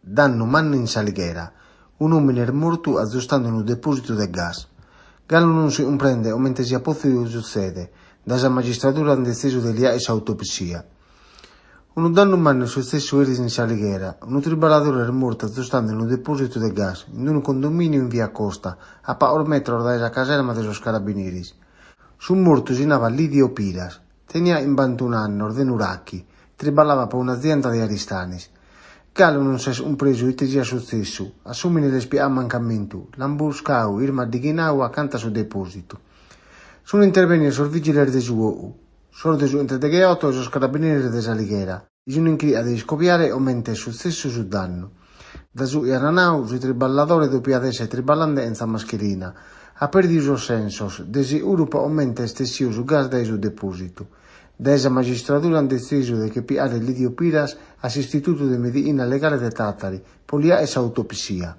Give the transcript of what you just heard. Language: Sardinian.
Dannu mannu in S'Alighera. Un'òmine est mortu azustende unu depòsitu de gas. Galu non si cumprendet comente siat pòtzidu sutzèdere. Dae sa magistradura ant detzisu de leare s'autopsia. Unu dannu mannu est sutzessu eris in S'Alighera. Unu triballadore est mortu azustende unu depòsitu de gas in unu condomìniu in via Costa, a pagos metros dae sa caserma de sos carabineris. Su mortu si nabat Lidio Piras. Teniat chimbantun'annos, de Nurachi. Triballabat pro un'azienda de Aristanis. Galu non s'est cumpresu ite siat sutzessu. A s'òmine l'est picadu mancamentu, l'ant buscadu ismaddighinadu acanta su depòsitu. Sunt intervènnidos sos vìgiles de su fogu, sos de su chentodegheoto e sos carabineris de S'Alighera, chi sunt in chirca de iscobiare comente est sutzessu su dannu. Dae su chi ant nadu, su triballadore depiat èssere triballende chentza mascherina. At pèrdidu sos sensos, de seguru pro comente est essidu su gas dae su depòsitu. Dae sa magistradura ant detzisu de che picare Lidio Piras a s'Istitutu de Medicina Legale de Tàtari pro leare s'autopsia.